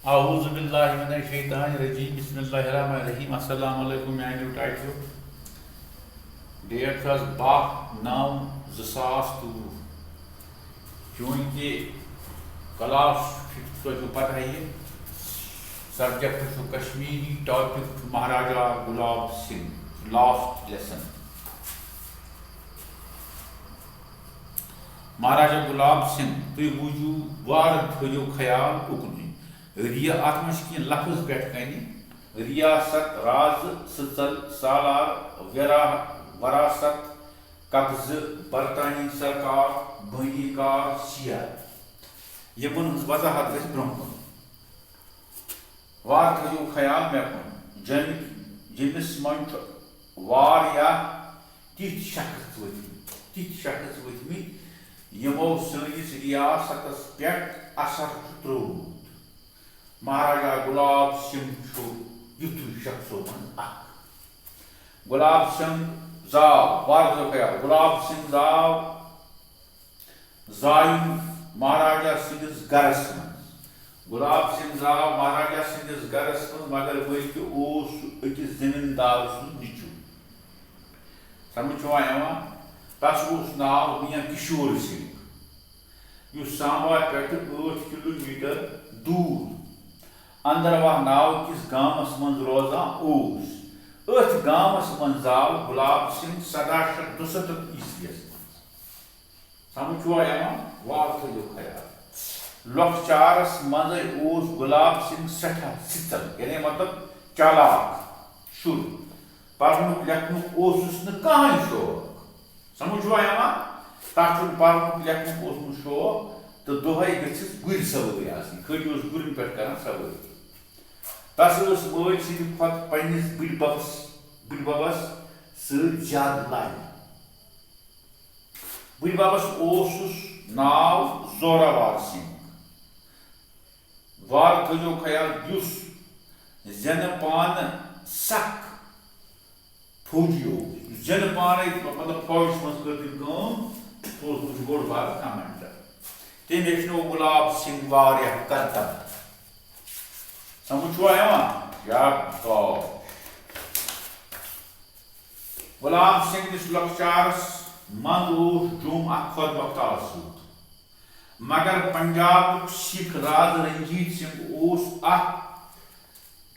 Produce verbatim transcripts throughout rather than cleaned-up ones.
اعوذ باللہ من الشیطان الرجیم، بسم اللہ الرحمن الرحیم۔ السلام علیکم میانیو ٹاٹھیو۔ ڈیٹ چھُ آز باہ نو زٕ ساس تہٕ وُہ۔ چوٗنٛکہِ کلاس چھُ تۄہہِ چھُو پتہ یہِ، سبجیکٹ چھُ کشمیری، ٹاپک چھُ مہاراجا گلاب سنگھ، لاسٹ لیسن۔ مہاراجا گلاب سنگھ، تُہۍ بوٗزِو وارٕ تھٲیِو خیال اُکنُے۔ ریا-، اَتھ منٛز چھِ کینٛہہ لفظ پٮ۪ٹھ کَنہِ۔ ریاست، راز، سٕژل، سالار، ویرا-، وراثت، قبضہٕ، برطانوی سرکار، بٲنی کار، شیعہ۔ یِمَن ہٕنٛز وضاحت گژھِ برٛونٛہہ کُن۔ وارٕ تھٲیِو خیال مےٚ کُن، جیٚمہِ، جیٚمِس منٛز چھُ واریاہ تِتھۍ شخص ؤتھمٕتۍ، تِتھۍ شخص ؤتھمٕتۍ، یِمو سٲنِس ریاستس پٮ۪ٹھ اثر چھُ ترٛوومُت۔ مہاراجا گلاب سنگھ چھُ یُتھُے شخصو منٛز اکھ۔ گلاب سنگھ زاو، وارٕ تھٲیِو خیال، گلاب سنگھ زاو زایُن مہاراجا سٕنٛدِس گرس منٛز۔ گلاب سنگھ زاو مہاراجا سٕنٛدِس گرس منٛز، مگر بلکہِ اوس سُہ أکِس زٔمیٖندار سُنٛد نیٚچُو۔ سمجھ چھُوا یِوان؟ تس اوس ناو میاں کشور سنگھ، یُس سامبا پٮ۪ٹھٕ ٲٹھ کلوٗ میٹر دوٗر اندرواہ ناو کِس گامس منٛز روزان اوس۔ أتھۍ گامس منٛز زاو گلاب سنگھ سداہ شیٚتھ دُستتھ عیسویس منٛز۔ سمجھ چھُوا یِوان؟ وارٕ تھٲیِو خیال۔ لۄکچارس منٛزے اوس گلاب سنگھ سٮ۪ٹھاہ سٕژل، یعنی مطلب چالاک شُر۔ پرنُک لیکھنُک اوسُس نہٕ کانٛہہ شوق۔ سمجھ چھُوا یِوان؟ تَتھ چھُنہٕ پرنُک لیکھنُک اوسمُت شوق تہٕ دۄہے گٔژھِس گُرۍ سوٲرۍ آسٕنۍ۔ کھٔٹۍ اوس گُرٮ۪ن پٮ۪ٹھ کران سوٲرۍ۔ تس ٲس مٲلۍ سٕنٛدِ کھۄتہٕ پننِس بٕڈۍ ببس، بٕڈۍ ببس سۭتۍ زیادٕ لاگہِ۔ بٕڈۍ ببس اوسُس ناو زوراوار سنگھ۔ وارٕ تھٲیِو خیال، یُس زینہٕ پانہٕ سخ فوجی اوس، یُس زینہٕ پانَے، مطلب، فوجس منٛز کٔر تٔمۍ کٲم، سُہ اوس، سُہ اوس بوٚڑ بارٕ کمانڈر۔ تٔمۍ ہیٚچھنوو گلاب سنگھ واریاہ کرتب۔ سمجھ چھُوا یِوان؟ یا تو۔ غلام سنگھ کِس لۄکچارس منٛز اوس جوم اکھ خۄد مۄختار صوٗبہٕ، مگر پنجابُک سکھ راز رنجیت سنگھ اوس اتھ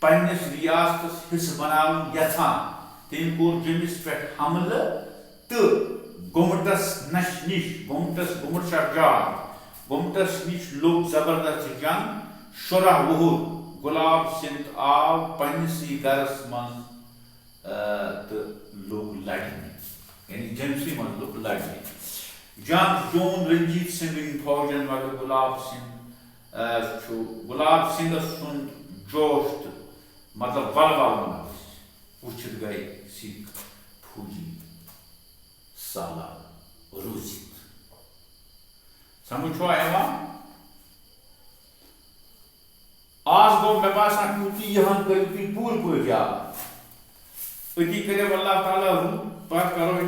پننِس ریاستس حصہٕ بناوُن یژھان۔ تٔمۍ کوٚر جومِس پٮ۪ٹھ حملہٕ تہٕ گُمٹس نش-، نِش، گُمٹس، گُمٹ چھا جاے، گُمٹس نِش لوٚگ زبردست جنگ۔ شُراہ وُہُر غلام سنگھ آو پننِسٕے گرس منٛز آ، تہٕ لوٚگ لڑنہِ، یعنی جنسٕے منٛز لوٚگ لڑنہِ۔ جنگ زیوٗن رنجیت سنگھٕنۍ فوجن، مگر گلاب سنگھ، آ، چھُ، گلاب سنگھس سُنٛد جوش تہٕ مطلب ولولہٕ منٛز وٕچھِتھ گٔے سِکھ فوجی سالار روٗزِتھ۔ سمجھ چھُوا یِوان؟ آز گوٚو مےٚ باسان، یُتُے یِہن کٔرِو تُہۍ پوٗرٕ پٲٹھۍ یاد۔ أتی کٔرِو اللہ تعالیٰ رُت، پتہٕ کرو